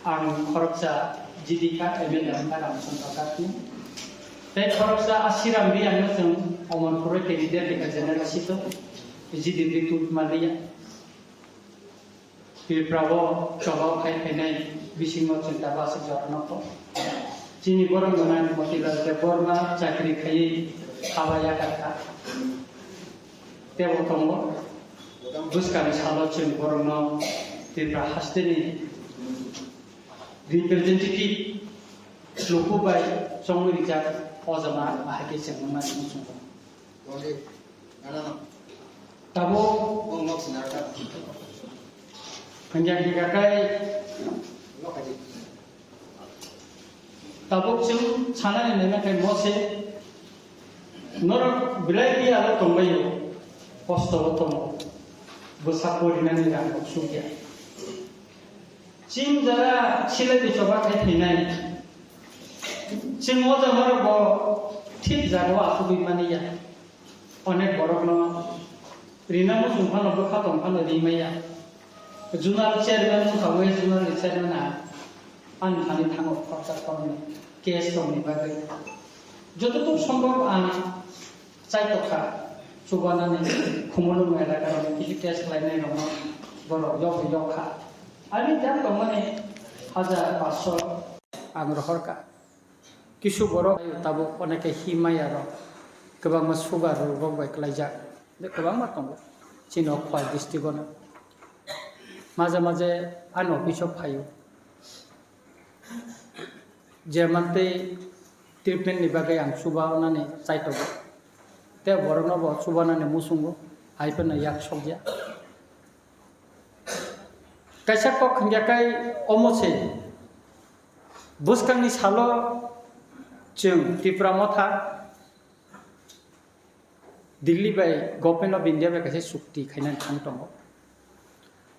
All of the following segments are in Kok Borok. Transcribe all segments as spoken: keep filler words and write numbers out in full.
Ang khoroksa G D kha, M L A wngkha Ramchandra Katni. Tei khoroksa Asiram Riyangno chwng Omonpur candidate wngkha general seat o, G D recruit manliya. Tripura o choba khai phainai bisingo chwng tabuk aswk jora nokho. Chini borok gwnang Motilal Debbarma chakri khaiwi haba yakar kha. Tebo tongo. Bwskangni salo chwng borokno Tripura hasteni representative luku bai chongwi rijak o jama bahai khe chwng wngmani muchungo. Tabuk hingkha hingkha khe tabuk chwng sanani nangma khe mose norok belai biyalo tongbaio, kosto o tongo, bwsa porinani rang rok sukya. Chwng jara silai di choba khai phainai. Chwng o jaga rok bo thik jaga o asugwi mani ya. Onek borok no rina muchung phano bwkha tong phano ri maya. Zonal chairman wngkha, West Zonal ni chairman a ani thani thango khoroksa khoroknwi case rok ni bagwi. Jototok sombhob ang chaitokha, chubanani Khumulwng elaka rok kisi test khlainai rok no borok yok yok kha. Ani jang tongmani hajar paanch sho ang rohor kha. Kisu borok tabuk oneke himaya rok kwbangma sugar rok bai kwlaijak, kwbangma tongo chini o Khowai district o no. Maje maje ani office o phaio. Je mantwi treatment ni bagwi ang chubanani chaitogo. Tei borokno bo chubanani muchungo, hai phano yak sokya. Kaisa kok hingya kai omo se, bwskangni salo chwng Tipra Motha Delhi bai Government of India bai kaisa chukti khainani thang tongo.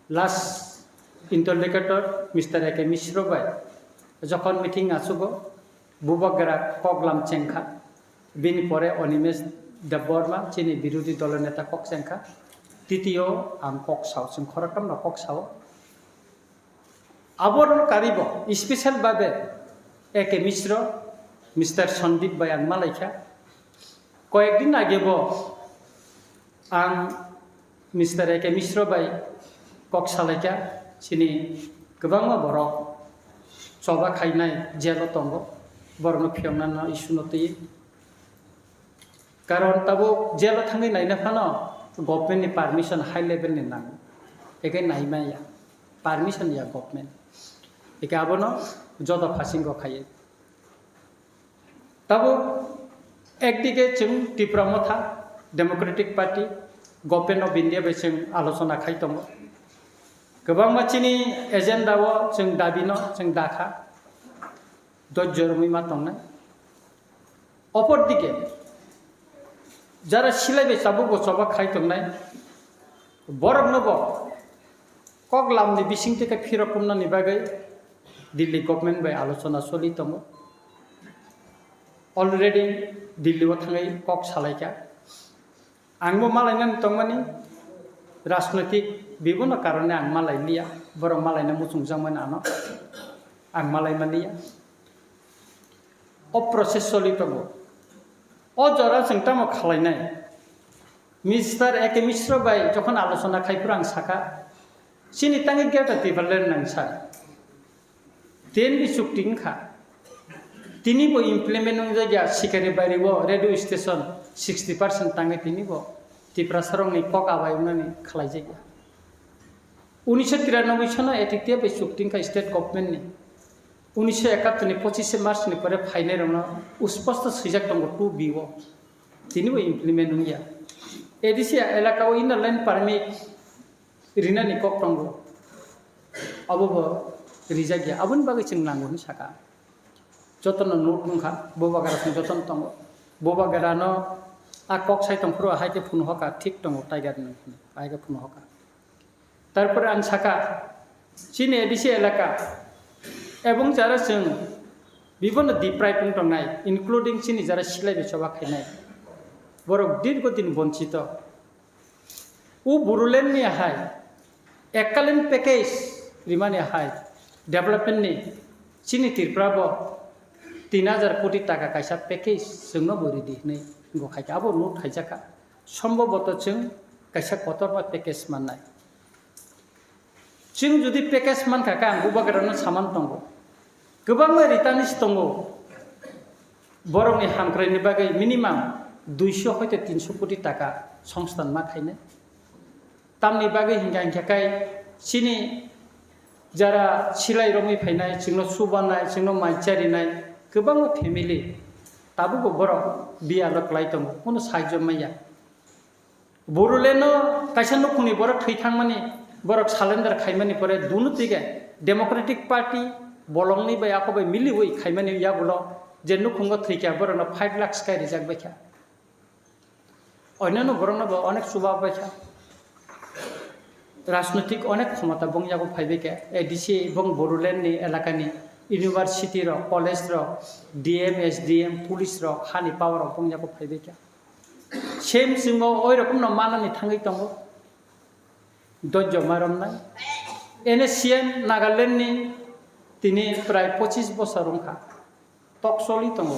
Last interlocutor Mister A K Mishra bai jokhon meeting achugo, bubagra koklam chengkha, bini pore Animesh Debbarma chini birodhi dolo neta kok chengkha, titiyo ang kok sao, chwng khoroktham no kok sao. Abono karibo special babe A K Mishra, Mister Sandeep bai ang malaikha. Koyekdin age bo ang Mister A K Mishra bai kok salaikha, chini kwbangma borok choba khainai jail o tongo, borokno phiyoknano issue no twi. Karon tabuk jail o thangwi naina phano government ni permission high level ni nango. Eke naimaya, permission ya government. Eke abono joto phasingo khaiwi. Tabuk ekdike chwng Tipra Motha, Democratic Party, Government of India bai chwng alochona khai tongo. Kwbangma chini agenda o chwng dabi no chwng dakha. Dojjo romwi ma tongnai. Opor dike, jara silai bai tabuk bo choba khai tongnai, borokno bo kok lamni bisingtwi khe phirok kumnani bagwi Delhi government bai alochona choli tongo. Already Delhi o thangwi kok salaikha. Ang bo malainani tongmani, rajnoitik bibhinno karone ang malai liya, borok malaina muchungjakmani ano ang malai maliya. O process choli tongo. O jora chwng tamo khalainai? Mister A K Mishra bai jokhon alochona khai phuru ang sakha, chini tangwi Greater Tipraland nang sa. T N B chukti wngkha. Tini bo implement wngjak ya, Sikari Bari o radio station sixty percent tangwi tini bo Tiprasa rokni kok abai wngnani khlaijak ya. Unisho tiranoboi sono A T T F bai chukti wngkha state government ni. Unisho ekattor ni pochishe March ni pore phainai rokno usposto swijak tongo two B o. Tini bo implement wngya. A D C elaka o inner line permit rinani kok tongo. Abo bo rijak ya. Aboni bagwi chwng nango hwnwi saka. Jotono note wngkha, bubagra song jotono tongo. Bubagrano a kok sai tongphuru hai khe phunu hoka thik tongo tiger ni, hai khe phunu hoka. Tarpore ang saka, chini A D C elaka, ebong jara chwng bibhinno deprive wng tongnai, including chini jara silai bai choba khainai. Borok dirgo din bonchito. O Bodoland ni hai, ekkalin package rimani hai, Development ni chini Tripura bo tin hajar koti taka kaisa package chwngno bo ridi hinwi go khaikha, abo note khaijakha. Sombhoboto chwng kaisa kotorma package mannai. Chwng jodi package mankha khe ang bubagrano saman tongo, kwbangma ritanis tongo. Borokni hamkraini bagwi minimum duiso hoite tinso koti taka songstan ma khainai. Tamni bagwi hinkha hinkha khe chini jara silai romwi phainai, chwngno chubanai, chwngno mai charinai kwbangma family tabukbo borok biyalo kwlai tongo, kunu sahajyo manya. Boroleno kaisa nukhungni borok thwi thangmani, borok surrender khaimani pore dunu tike Democratic Party bolongni bai ako bai miliwi khaimani yagulo je nukhungo thwikha borokno five lakhs kai rijak baikha. Onyono borokno bo onek chuba baikha. Rajnotik onek khomota bong yago phaibaikha. A D C bong Bodoland ni elakani university rok, college rok, D M, S D M, police rok hani power rok bong yago phaibaikha. Same chwngbo oi rokomno manani thangwi tongo. Dojjo ma romnai. N S C N Nagaland ni tini prai pochis bosor wngkha. Tok choli tongo.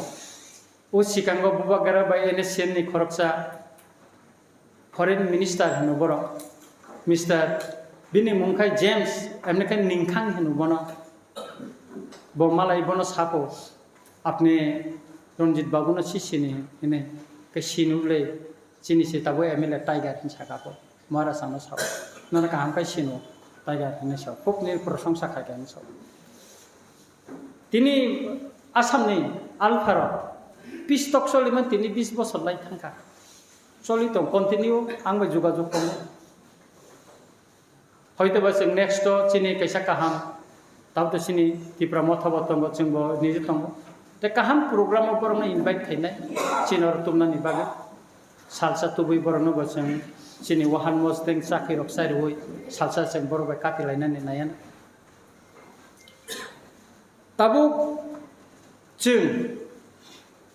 O sikango bubagra bai N S C N ni khoroksa foreign minister hino borok. Mister bini mung khai James, emne khe Ningkhang hino bono. Bo malai bono sako, "Apni Ranjit babu no si sini," hini. Ke sinu le, "Chini se tabo M L A Tiger," hin saka bo. Mara sama sao. Nana kaham kai sinu Tiger hini sao. Kok ni prosongsa khai kai sao. Tini Assam ni Alpharo peace talk choliman tini bis bosor lai thangkha. Choli tong continue ang bai jogajog tongo. Hoito ba chwng next o chini kaisa kaham, tabto chini Tipra Motha bo tongo, chwng bo niji tongo. Tei kaham program o borokno invite khainai, chini oro tumnani bagwi. Salsa tubui borokno bo chwng chini wahan mosdeng chakhi rok chariwi salsa chwng borok bai kati lainani naiya. Tabuk chwng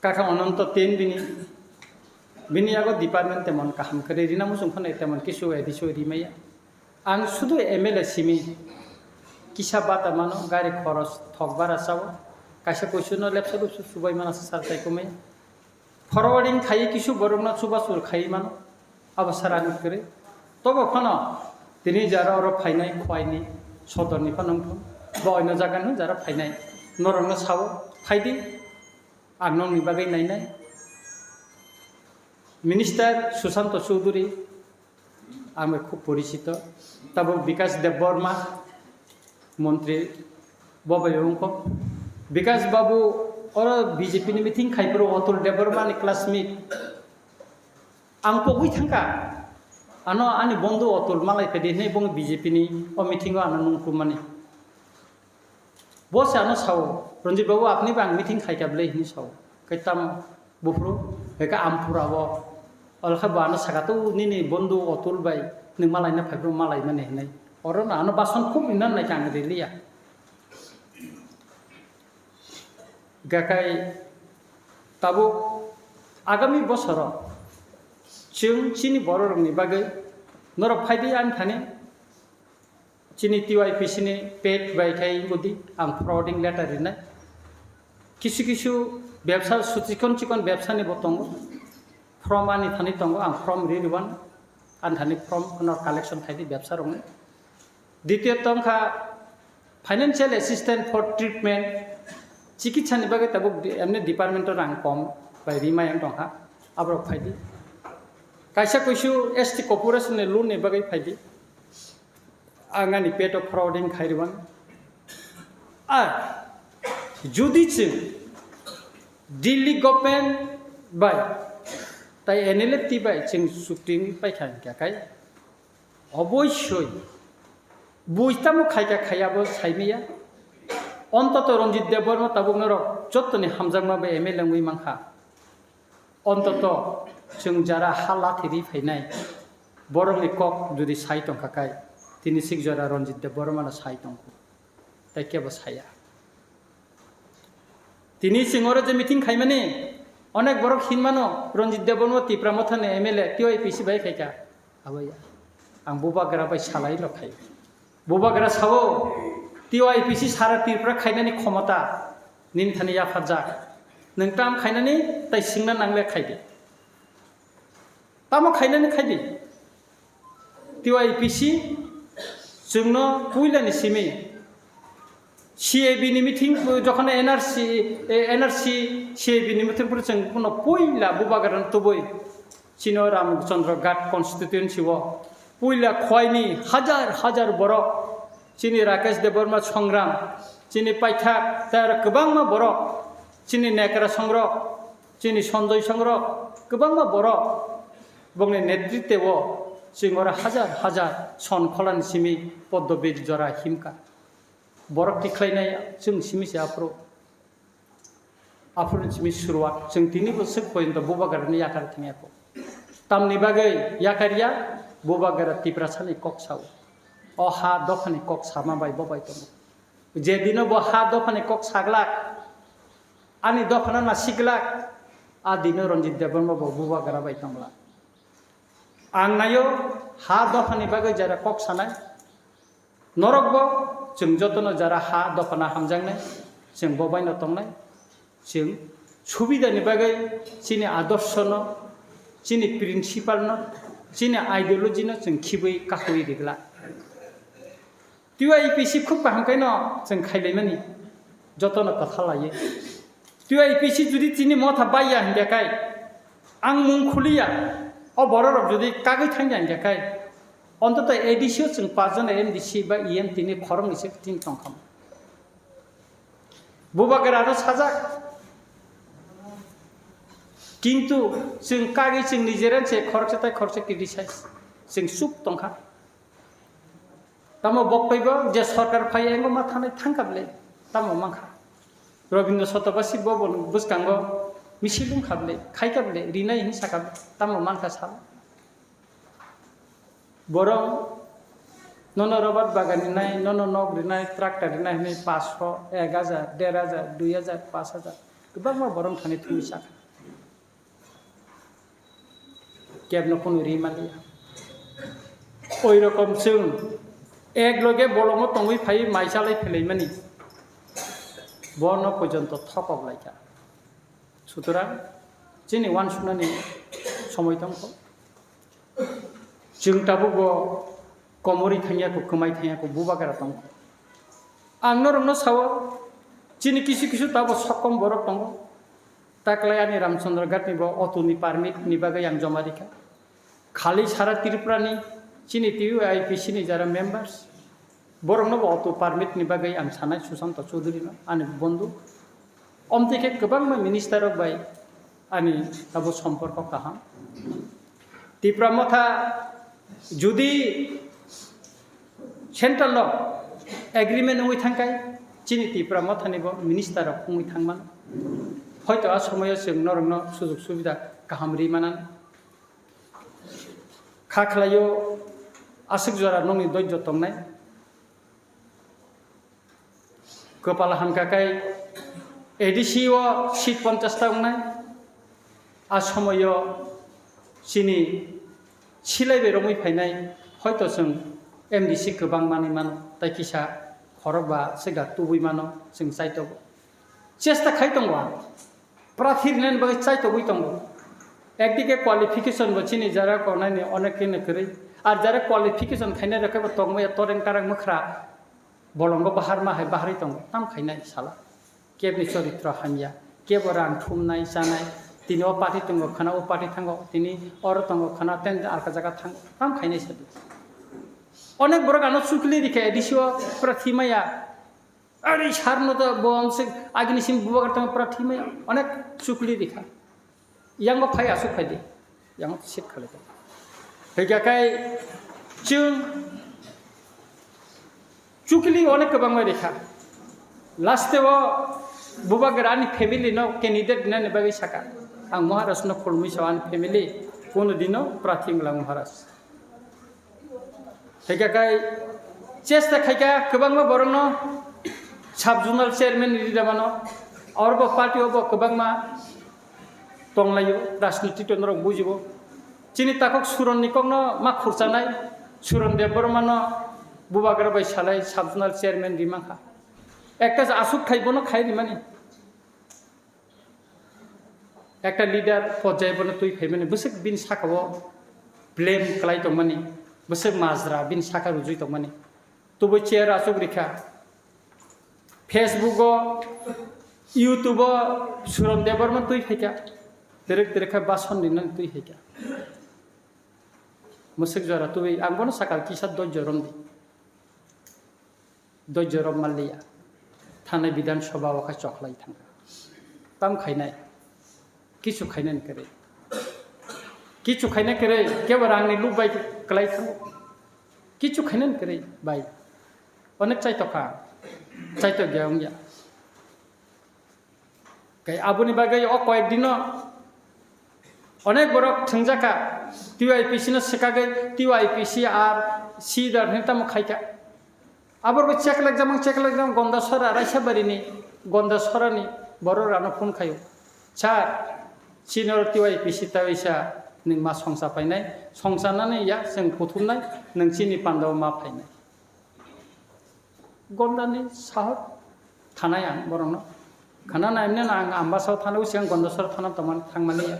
kaka Ononto ten bini, bini yago department temon kaham kwrwi rina muchung phano temon kisu addition rimaya. Ang sudu M L A simi kisa bata mano, gari khoros thok bara chao, kaisa kuisu no lepsa lupsu subai mana sa sar tai kumaya. Forwarding khai kisu borokno chubachu khai mano, abo sara ni kwrwi. Tobo phano tini jara oro phainai, Khwaini sodorni phano wngthung, bo oino jagani jara phainai, norokno sao, phaidi, ang nokni bagwi nainai. Minister Susanto Chowdhury, ang bai khub porichito. Tabuk Bikash Debbarma, montri, bo bai wngkho. Bikash babu oro B J P ni meeting khai phuru Atul Debbarma ni classmate. Ang pogwi thangkha. Ano ani bondhu Atul malai phedi hinwi bong B J P ni o meeting o ano nungkhumani. Bo se ano sao, "Ranjit babu, apni bo ang meeting khai kha bwle," hinwi sao. Khe tamo buphuru, hai khe Amphura bo. Ol khe bo ano saka, "Tu nini bondhu Atul bai nwng malaina phai phuru malaimani," hinwi. Oro no ano bason khub inan nai kha ang riliya. Gakai tabuk agami bosoro chwng chini bororokni bagwi norok phaidi ani thani. Chini T Y P C ni pet bai khai wngkha di, ang forwarding letter rinai. Kisu kisu bebsa su chikon chikon bebsa ni bo tongo. Form ani thani tongo, ang form ri riwan, ani thani form no collection khai di bebsa rokni. Dityo tongkha financial assistance for treatment, chikitsa ni bagwi tabuk di-, emni department o rang kom bai rimai ang tongkha, aborok phai di. Kaisa kuisu S T corporation ni loan ni bagwi phai di. Ang ani peto forwarding khai rwang. Ar judi chwng Delhi government bai tai N L F T bai chwng chukti wngwi paikha hwnkha khai, oboisoi bui tamo khaikha khaiya bo saimaya. Ontoto Ranjit Debbarma tabuk norok jottoni hamjakma bai M L A wngwi mankha. Ontoto chwng jara ha lathi ri phainai, borokni kok jodi sai tongkha kai, tini sik jora Ranjit Debbarma no sai tongkho, tai kebo saya. Tini chwng oro je meeting khaimani, onek borok hinmano Ranjit Debbarma Tipra Mothani M L A T Y P C bai khaikha, abo ya. Ang bubagra bai salai lo khai. Bubagra sao, T Y P C sara Tripura khainani khomota nini thani yapharjak. Nwng tam khainani tai singna nangle khaidi. Tamo khainani khaidi. T Y P C chwngno puilani simi C A B ni meeting jokhon N R C, eh, N R C, C A B ni meeting puro chwng bono puila Bubagra tubui chino Ramchandra Ghat constituency o puila khwaini hajar hajar borok chini Rakesh Debbarma Songram, chini paithak tei aro kwbangma borok, chini Nekra Songrok, chini Sanjoy Songrok, kwbangma borok bongni netritwo chwng oro hajar hajar son kholani simi Poddobir jora himkha. Borok tikhlainai chwng simi se aphuru. Aphuru simi suruat chwng tini bwswk poyonto Bubagrani yakar thangya kho. Tamni bagwi yakarya Bubagra Tiprasani kok sao. O ha dophani kok sama bai bo bai tongo. Je dino bo ha dophani kok saglak, ani dophano na siglak, a dino Ranjit Debbarma bo Bubagra bai tongla. Ang nayo ha dophani bagwi jara kok sanai, norokbo chwng jotono jara ha dophano hamjaknai, chwng bo baino tongnai, chwng subidani bagwi chini adorshono, chini principalno, chini ideologyno chwng khibwi kahwi rigla. T Y P C khub kaham khe no chwng khailaimani, jotono kwtha laiwi. T Y P C judi chini motha baiya hinkhe kai, ang mung khuliya, o bororok judi kagwi thangya hinkhe kai, ontoto A D C o chwng paanch jon M D C ba E M tini khoroknwi se tini tongkha. Bubagra no sajak. Kintu chwng kagwi chwng nijeran se khoroksa tai khoroksa criticize. Chwng chuk tongkha. Tamo bok phaibo je sorkar phai engo ma thanai thangkha bwle, tamo mankha. Robindra Sotobasi bo bo bwskango misil wngkha bwle, khaikha bwle, rinai hinwi sakha bwle, tamo mankha sal. Borok nono rubber bagan rinai, nono nok rinai, tractor rinai hinwi paanch sho, ek hajar, der hajar, dui hajar, paanch hajar, kwbangma borok thani thangwi sakha. Kebno kunu ri manliya. Oi rokom chwng ek loge bolongo tongwi phai mai chalai phelaimani. Bono pojonto thokok laikha. Sutorang chini uansugnani somoi tongkho. Chwng tabukbo komorwi thangya kho, kwmai thangya kho, Bubagra tongkho. Ang norokno sao, chini kisu kisu tabo sokkom borok tongo. Taklai ani Ramchandra Ghat ni bo auto ni permit ni bagwi ang joma rikha. Khali sara Tripura ni chini T Y P C ni jara members, borok no bo auto permit ni bagwi ang sanai Sushanta Chowdhury no ani bondhu. Omtwi khe kwbangma minister rok bai ani abo somporko kaham. Tipra Motha judi central no agreement wngwi thangkai, chini Tipra Mothani bo minister rok wngwi thangmano. Hoito a somoyo chwng norokno sujug subida kaham ri manan. Kha khlaio aswk jora nokni doijo tongnai. Kwpal hamkha khe A D C o seat ponchash ta wngnai. A somoyo chini silai bai romwi phainai, hoito chwng M D C kwbang manwi mano, tei kisa khorok ba swkar tubui mano, chwng chaitogo. Chesta khai tongo ang. Prathi rinani bagwi chaitogwi tongo. Ekdike qualification bo chini jara kongnani onek kheno kwrwi. Ar jara qualification khainai rok khe bo tongmaya toreng tarang mwkhra. Bolongo baharma hai baharwi tongo. Tam khainai sala. Kebni choritro hamya. Kebo rang thumnai chanai. Tini o party tongo khana o party thango. Tini oro tongo khana ten alka jaga thango. Tam khainai sadi. Onek borok ano chukli rikha A D C o prathi maya. Ari sarno to bo amsik agini sim bubagar tong prathi maya. Onek chukli rikha. Yang bo phai aswk phai di. Yang bo sit khali di. Hingkha kai chwng chukli onek kwbangma rikha. Last o bubagra ani family no candidate nani bagwi saka. Ang Maharaj no khulumwi sao ani family kono dino prathi wnglang Maharaj. Hingkha kai chesta khaika kwbangma borokno sub zonal chairman rida mano. Oro bo party o bo kwbangma tonglaio, rajniti to norok bujibo. Chini takhuk Suron ni kokno ma khurchanai, Suron Debbarma no Bubagra bai salai sub zonal chairman rimang kha. Ekta asuk khai bono khai rimani. Ekta leader porjai bono twi phaimani. Bwswk bini saka o blame kwlai tongmani. Bwswk majra bini saka rujui tongmani. Tubui chair asuk rikha. Facebook o, YouTube o Suron Debbarma twi phaikha. Direk direk khe bason rinani twi phaikha. Mwswk jora tubui ang bono sakal kisa dojjo romdi. Dojjo rom manliya. Thanai Bidhan Sabha o kha chokhlai thangkha. Tam khainai. Kichu khainani kwrwi. Kichu khainai kwrwi. Kebo rangni luk bai kwlai thango. Kichu khainani kwrwi bai. Onek chaitokha. Chaitok ya wngya. Kai aboni bagwi o koyek dino onek borok thwngjakha, T Y P C no swkagwi T Y P C ar sidar hwnwi tamo khaikha. Aborok cheklek jamang cheklek jamang Gonda Sora Raisabari ni Gonda Sora ni borok rano phone khaio. Sir, chini oro T Y P C taisa nwng ma songsa painai, songsa nani ya chwng kuthumnai, nwng chini pandao ma phainai. Gondani sahot thanai ang borokno. Khana naimne na ang Ambasao thana usi ang Gondasora thana tongmani thangmani ya.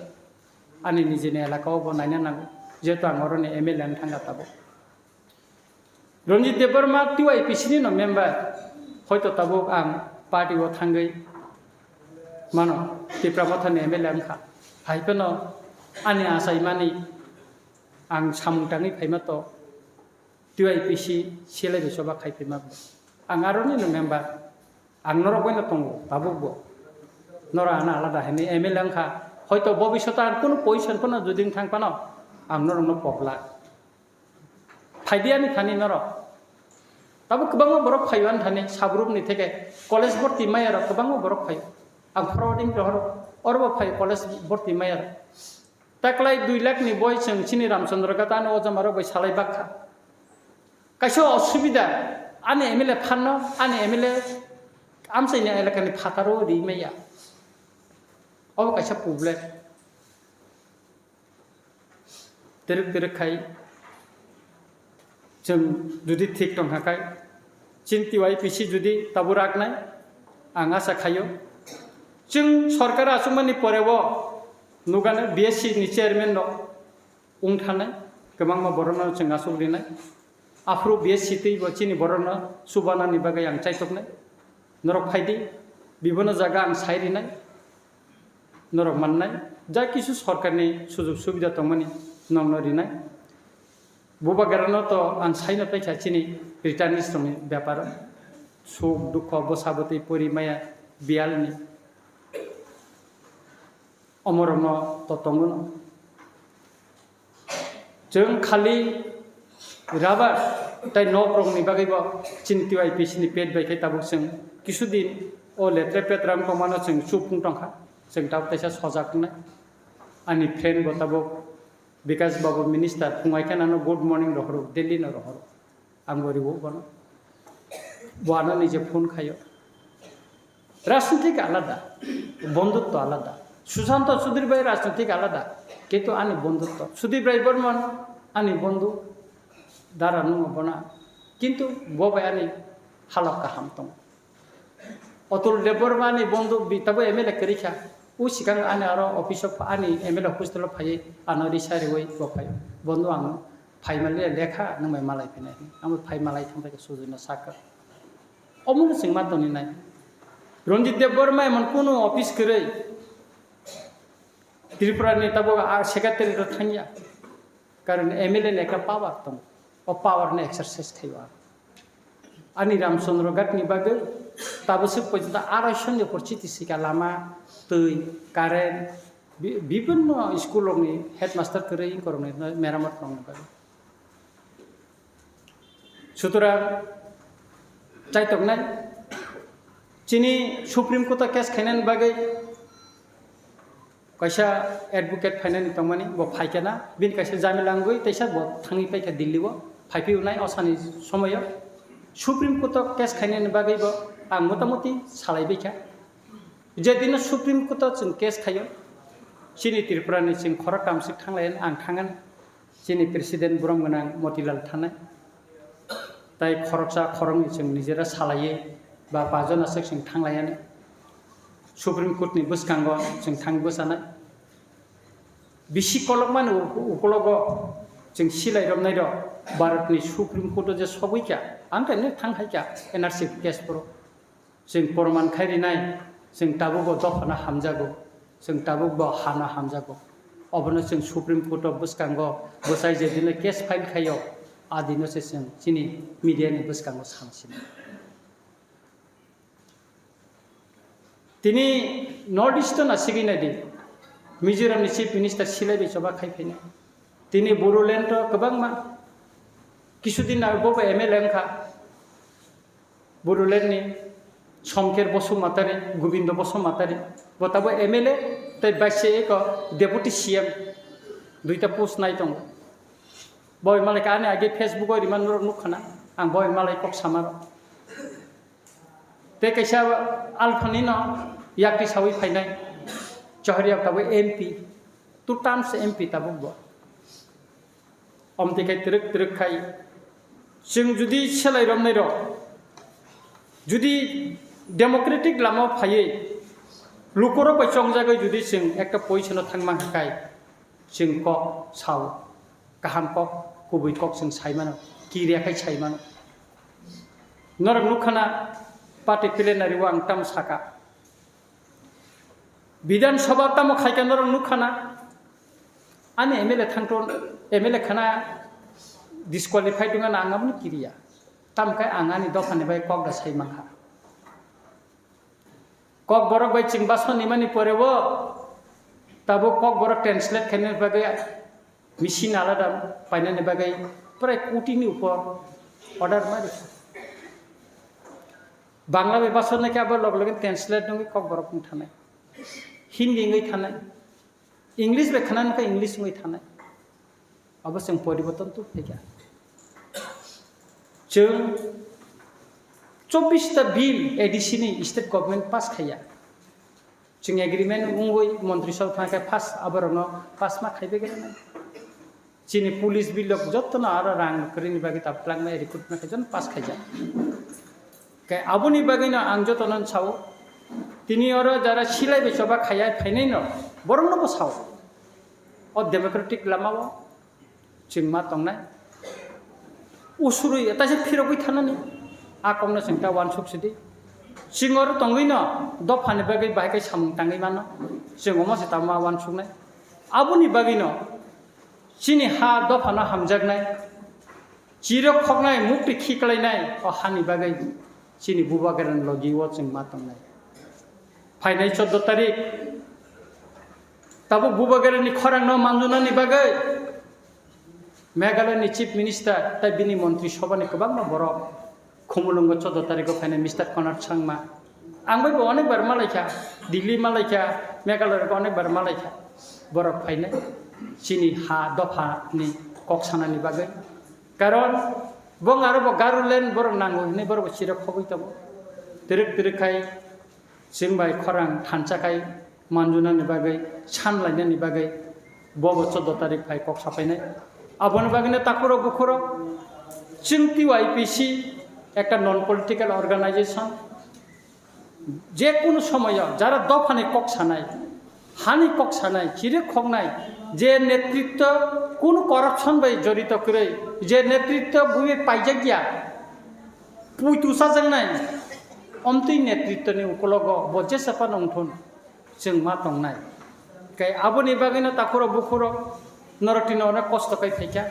Ani nijini elaka o bo naina nango. Jehetu ang oroni M L A wng thangkha tabuk. Ranjit Debbarma T Y P C ni no member. Hoito tabuk ang party o thangwi mano Tipra Mothani M L A wngkha. Hai phano ani achaimani ang samung tangwi phaima to. T Y P C selai bai choba khai phaima bo. Ang aroni no member. Ang norok bai no tongo, tabuk bo. Norok ano alada hini M L A wngkha. Hoito bobishoto ang kunu position phano jodi wng thang phano, ang norok no pokla. Phaidi ani thani norok. Tabuk kwbangma borok phaio ani thani, subgroup ni theke college borti maya rok kwbangma borok phaio. Ang forwarding rohoro, oro bo phaio college borti maya rok. Taklai dui lakh ni boi chwng chini Ramchandra Gata ano o jama rok bai salai bakha. Kaisa osubida ani M L A phanno, ani M L A amchaini elakani phataro ri maya. Obo kaisa problem. Twrwk twrwk khai Chwng jodi thik tongkha khai, chini T Y P C jodi tabuk raknai, ang asa khaio. Chwng sorkar achukmani pore o nukgano B S C ni chairman rok wng thanai, kwbangma borokno chwng achuk rinai. Aphuru B S C twi bo chini borokno chubanani bagwi ang chaitoknai. Norok phaidi, bibono jaga ang sai rinai. Norok mannai, ja kisu sorkarni sujug subida tongmani nokno rinai. Bubagrano to ang saino paikha chini returnees rokni beparo. Suk dukho bwsa bwtwi pori maya biyalni. Omorokno to tongo no. Chwng khali rubber tei nok rokni bagwi bo chini T Y P C ni pet bai khe tabuk chwng kisu din o letre petra wng tongmano chwng chuk wng tongkha. Chwng tabuk teisa sojak wngnai. Ani friend bo tabuk Bikash Babu minister phungai khe nano good morning rohoro, Delhi no rohoro. Ang bo riwo bono. Bo ano nije phone khayo. Rajnitik alada, bondhutto alada. Susanto Chaudhary bai rajnitik alada, kintu ani bondhutto. Sudip Rai Barman ani bondhu, dara nungo bona. Kintu bo bai ani halok kaham tongo. Atul Debbarma ni bondhu bi tabo M L A kwrwi kha. U sikang ani aro office o ani M L A hostel o phaiwi ano risa riwi bo phai. Bondhu ang phai mali lekha nang bai malai phinai. Ang bai phai malai thang bai sujui na saka. Omo no chwng ma toni nai. Ranjit Debbarma emon kunu office kwrwi. Tripura ni tabo a secretary ro thangya. Karon M L A ni ekta power tongo. O power no exercise khaio ang. Ani Ramchandra Ghat ni bagwi tabuk swk porjonto arai soni porchiti sika lama, twi, current, bi-, bibinno school rokni headmaster kwrwi wngkorokni meramot rokni bagwi. Sutorang chaitoknai chini Supreme Court o case khainani bagwi kaisa advocate phainani tongmani, bo phaikha na, bini kaisa jamila wngwi teisa bo thangwi paikha Delhi o, phaiphiyunai o sani somoyo. Supreme Court o case khainani bagwi bo ang motamoti salai baikha. Je dino Supreme Court o chwng case khaio, chini Tripura ni chwng khorok kamswk thanglai ang thangani, chini President borom gwnang Motilal Thanai. Tai khoroksa khoroknwi chwng nijera salaiwi ba pajon aswk chwng thanglaiyani. Supreme Court ni bwskango chwng thang bwchanai. Bisi kolokmani u-, ukologo chwng silai romnai rok Bharat ni Supreme Court o je sogwi kha, ang khe thang hai kha N R C case phuru. Chwng porman khai rinai, chwng tabuk bo dophano hamjago, chwng tabuk bo hano hamjago. Obono chwng Supreme Court o bwskango bwsai je dino case file khaio, a dino se chwng chini media ni bwskango samsini. Tini North East o na sigwi nai di, Mizoram ni Chief Minister silai bai choba khai phainai. Tini Bodoland o kwbangma, kisu din ago bo M L A wngkha. Bodoland ni Somker Basumatari, Gobindo Basumatari, bo tabo M L A tei baise eko Deputy C M, duita post nai tongo. Boi malai ka ani age Facebook o rima norok nukha na, ang boi malai kok sama rok. Tei kaisa alphani no yakti sawi phainai, Chohriya tabo M P, two terms M P tabuk bo. Omtwi khai twrwk twrwk khai. Chwng judi selai romnai rok, judi democratic lama phaiwi lukurok bai chongjagwi judi chwng ekta position o thangma khai, chwng kok sao, kaham kok, kubui kok chwng sai mano, kiriya khai sai mano. Norok nukha na party plenary o ang tamo saka. Bidhan Sabha tamo khaikha norok nukha na? Ani M L A thangto, M L A khana disqualified wngna ang abono kiriya. Tamo khe ang ani dophani bai kok da sai mankha. Kokborok bai chwng basma nimani pore o tabuk Kokborok translate khainani bagwi machine alada painani bagwi prai kotini upor order ma rikha. Bangla bai basma khe abo log loge translate wngwi Kokborok wng thanai, Hindi wngwi thanai, English bai khana nokha English wngwi thanai. Abo chwng poriborton tubuphaikha. Chwng chobbish ta bill A D C ni state government pass khaiya. Chwng agreement wngwi montri sabha thangkhe pass aborokno pass ma khaibai gwnanai. Chini police bill rok jotono aro rang kwrwini bagwi tabuk twlangmaya recruit ma khe jotono pass khaijak. Khe aboni bagwino ang jotono sao, tini oro jara silai bai choba khaiya phainaino borokno bo sao. O democratic lamao chwng ma tongnai. Usurwi taisa phirogwi thanani a kokno chwng ta uansuk sidi. Chwng oro tongwino dophani bagwi bahai khe samung tangwi mano. Chwng omo se tamo ma uansuknai. Aboni bagwino chini ha dophano hamjaknai, chirok khoknai, mukti khiklainai o hani bagwi chini bubagrani logi o chwng ma tongnai. Phainai chordo tarik tabuk bubagrani khorangno manjunani bagwi Meghalaya ni Chief Minister tai bini montri sobha ni kwbangma borok Khumulwngo chordo tarikgo phainai Mister Konrad Sangma. Ang bai bo onek bar malaikha, Delhi malaikha, Meghalaya rok onek bar malaikha. Borok phainai chini ha dopha ni kok sanani bagwi. Karon bong aro bo Garoland borok nango hinwi borok bo chirok khogwi tongo. Twrwk twrwk khai chwng bai khorang thansa khai manjunani bagwi, sanlainani bagwi, bobo chordo tarik phai kok sapainai. Aboni bagwino takhurok bukhurok chwng T Y P C ekta non political organization, je kunu somoyo jara dophani kok sanai, hani kok sanai, chirwk khoknai, je netritto kunu corruption bai jorito kwrwi, je netritto buiwi paijakya, puitu sajaknai, omtwi netrittoni ukulogo bo jesa phano wngthun. Chwng ma tongnai. Kai aboni bagwino takhurok bukhurok norok tini onek kosto kai phaikha.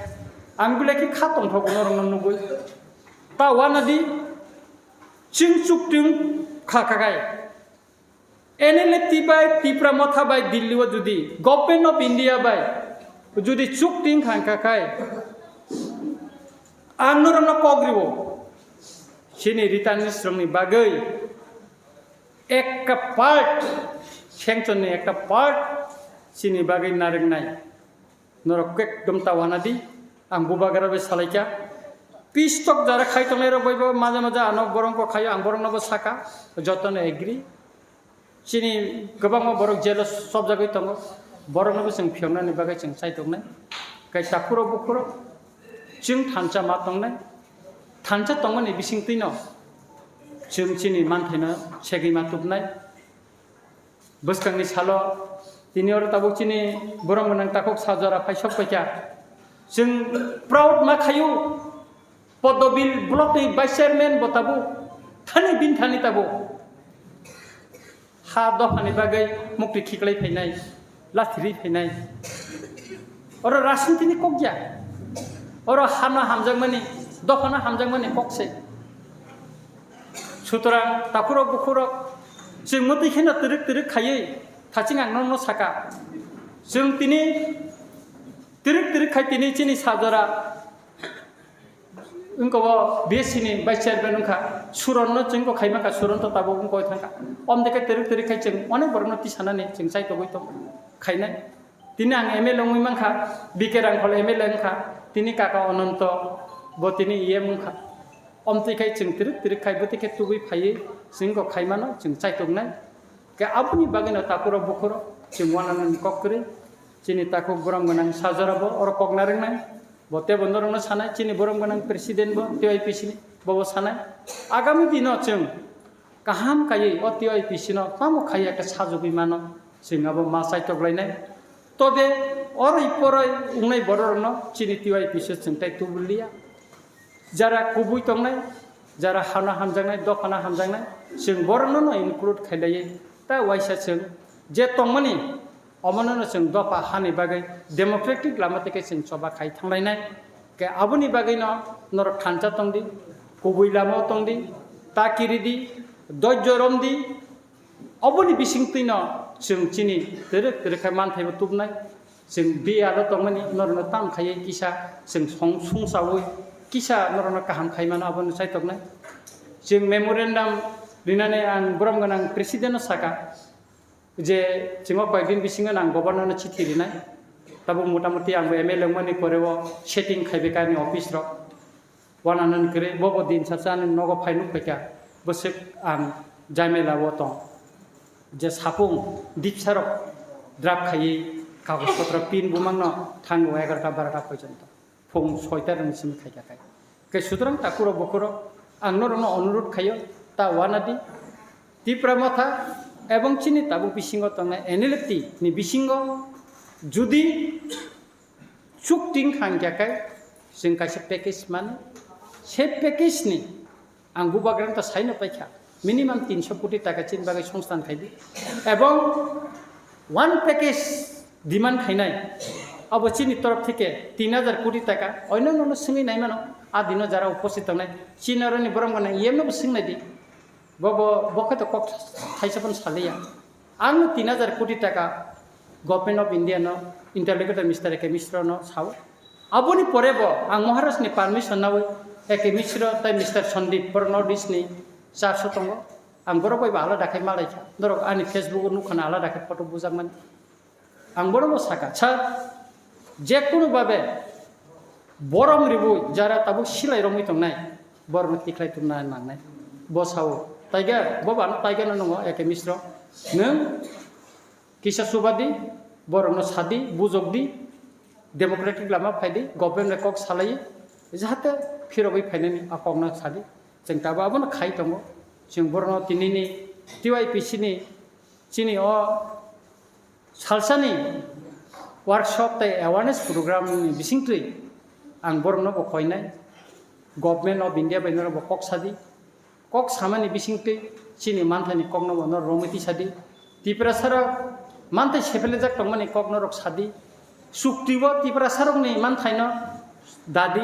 Ang belai khe kha tongthogo norokno nugwi. Ta uanadi chwng chuktung kha kha kai. N L F T bai Tipra Motha bai Delhi o judi Government of India bai judi chuktung kha kha kai, ang norokno kok riwo. Chini returnees rokni bagwi ekta part, sanction ni ekta part chini bagwi narwknai. Norok ekdom ta uanadi, ang bubagra bai salaikha. Peace talk jara khai tongnai rok bai bo maja maja ano borok kok khaio, ang borokno bo saka, jotono agree. Chini kwbangma borok jail o sobjagwi tongo, borokno bo chwng phiyoknani bagwi chwng chai tongnai. Kai takhurok bukhurok chwng thansa ma tongnai. Thansa tongmani bisingtwino chwng chini manthaino segwi ma tubnai. Bwskangni salo tini oro tabuk chini borom gwnang takhuk sajora phai sok paikha. Chwng proud ma khayu, Podobil block ni vice chairman bo tabuk thani bin thani tabuk. Ha dophani bagwi mukti khiklai phainai, lathiri phainai. Oro rajniti ni kok ya. Oro hano hamjakmani, dophano hamjakmani kok se. Sutorang takhurok bukhurok chwng mwtwi kheno twrwk twrwk khaiwi thaching ang nono saka. Chwng tini twrwk twrwk khai tini chini sajora wngkha bo B S C ni vice chairman wngkha, Suron no chwng kok khaima kha, Suron to tabuk wngkha thangkha. Omdike twrwk twrwk khai chwng onek borok no tisanani chwng chaitogwi tong khainai. Tini ang M L A wngwi mankha, B K Rangkhol M L A wngkha, tini kaka Ononto bo tini E M wngkha. Omtwi khai chwng twrwk twrwk khai bwtwi khe tubui phaiwi chwng kok khaimano chwng chaitoknai. Khe aboni bagwino takhurok bukhurok chwng wananani kok kwrwi chini takhuk borom gwnang sajora bo oro kok narwknai. Bo teibo norokno sanai, chini borom gwnang president bo T Y P C ni, bobo sanai. Agami dino chwng kaham kaiwi o T Y P C no tamo khai ya khe sajagwi mano, chwng abo ma chaitoklainai. Tobe oroi poroi wngnai bororokno chini T Y P C chwng tai tubuliya. Jara kubui tongnai, jara hano hamjaknai, dophano hamjaknai, chwng borokno no include khailaiwi ta waisa chwng je tongmani, omono no chwng dopha hani bagwi democratic lama tei khe chwng choba khai thanglainai. Khe aboni bagwi no norok thansa tongdi, kubui lama o tongdi, ta kiridi, dojjo romdi, oboni bisingtwi no chwng chini twrwk twrwk khe manthai bo tubnai. Chwng biyalo tongmani norokno tam khaiwi kisa chwng song sungsaui kisa norokno kaham khaimano abono chaitoknai. Chwng memorandum rinani ang borom gwnang president no saka je chwng o koyekdin bisingo ang governor no chithi rinai. Tabuk motamuti ang bo M L A wngmani pore o setting khaibai kha ani office rok. Wananani kwrwi bobo din sacha ani nogo phai nuk paikha, bwswk ang jamela o tong. Je sapung dipsarok draft khaiwi kagoj potro pin bumangno thango egarota barota porjonto. Phung soita rwng simi khaikha khai. Khe sutorang takhurok bukhurok ang norokno onurot khaio, ta wanadi Tipra Motha ebong chini tabuk bisingo tongnai N L F T ni bisingo judi chukting hangkha khe chwng kaisa package mano. Se package ni ang bubagrang ta saino paikha, minimum tinso koti taka chini bagwi songsthan khaidi. Ebong one package demand khainai, abo chini torof theke tin hajar koti taka oino nono swngwi naimano. A dino jara uposthit tongnai chini oroni borom gwnang E M no bo swngnaidi. Bo, bo, bo khe to kok thaisa phano saliya. Ang tin hajar koti taka Government of India no interlocutor Mister A K Mishra no sao. Aboni pore bo ang Maharaj ni permission nawi A K Mishra tai Mister Sandeep, borok North East ni charso tongo. Ang borok bai bo alada khai malaikha. Norok ani Facebook o nukha na alada khai photo bujakmani. Ang bono bo saka, sir, je kunu babe borom ribui jara tabuk silai romwi tongnai, borokno tikhlai tubna nangnai. Bo sao, taiga, bo bano taiga no nungo A K Mishra, nwng kisa subadi, borokno sadi, bujokdi, democratic lama phaidi, government bai kok salai, jahate phirogwi phainani a kokno sadi. Chwng tabuk abono khai tongo. Chwng borokno tinini T Y P C ni chini o salsani workshop tei awareness program ni bisingtwi ang borokno bo koinai, Government of India bai norok bo kok sadi, kok samani bisingtwi chini manthani kokno bo norok romwi tisadi, Tiprasa rok manthai sepelejak tongmani kok norok sadi, chukti o Tiprasa rokni manthaino dadi,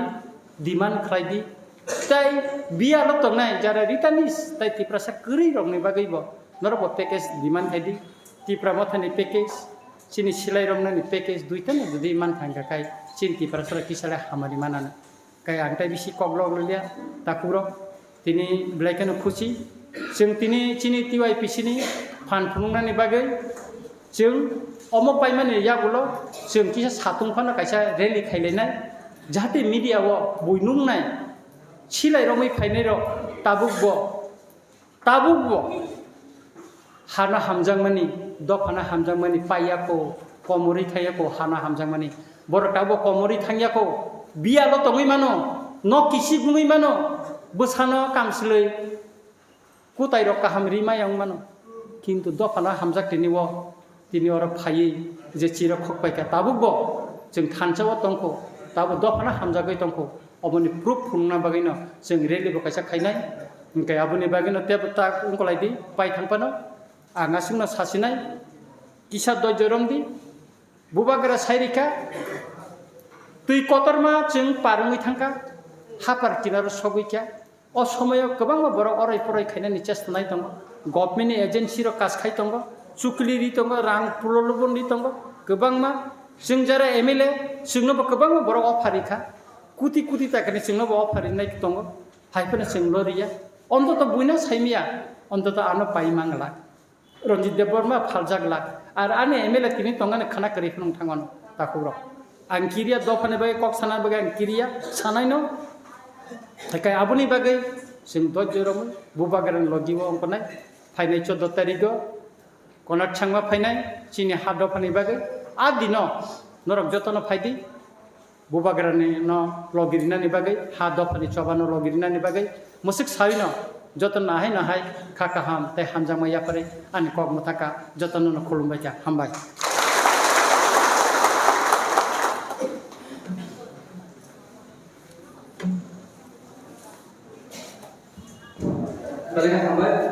demand khlaidi, tei biyalo tongnai jara Ritanis tei Tiprasa kwrwi rokni bagwi bo norok bo package demand khaidi. Tipra Mothani package, chini silai romnani package, duitano jodi man thangkha khai chini Tiprasarok kisalai hamari manani. Kai ang tai bisi kok lok liya, takhurok, tini belai kheno khusi. Chwng tini chini T Y P C ni phan phunuknani bagwi chwng omo paimani yagulo chwng kisa satung phano kaisa rally khailainai, jahate media o bui nuknai, silai romwi phainairok tabuk bo Tabuk bo hano hamjakmani, dophano hamjakmani paiya ko, komorwi thangya ko, hano hamjakmani. Borok tabuk komorwi thangya ko, biyalo tongwi mano, nok kisik wngwi mano, Bwsano kamchwlwi kwtairok kaham ri maya wng mano. Kintu dophano hamjak tini o, tini oro phaiwi je chirok khok paikha, tabukbo chwng thansa o tongkho, tabuk dophano hamjagwi tongkho. Oboni proof phunukna bagwino chwng rally bo kaisa khainai. Hinkhe aboni bagwino tebo tak wngkolaidi pai thang phano. Ang aswkno sasinai, kisa doijo romdi. Bubagra sai rikha, twi kotorma chwng par wngwi thangkha, hapar kinaro sogwi kha. O somoyo kwbangma borok oroi poroi khainani chesta nai tongo, government ni agency rok kas khai tongo, chukli ri tongo, rang prolobon ri tongo, kwbangma. Chwng jara M L A chwngno bo kwbangma borok offer rikha, kuti kuti takani chwngno bo offer rinai tongo, hai phano chwng lo riya. Ontoto buino saimya, ontoto ano pai mangla. Ranjit Debbarma phaljak lak. Ar ani M L A tini tongani khana kwrwi phano wng thangmano, takhukrok. Ang kiriya dophani bagwi kok sana bagwi ang kiriya sanaino. Haikhe aboni bagwi chwng doijo romwi Bubagrani logi o wngkha nai. Phainai choudo tarigo Konat Sangma phainai chini ha dophani bagwi. A dino norok jotono phaidi. Bubagrani no logirinani bagwi, ha dophani chobano logirinani bagwi, musuk sawino joto nahai nahai kha kaham tei hamjakma yapharwi ani kok mwthaka jotono no khulumbai kha. Hambai. Hambai.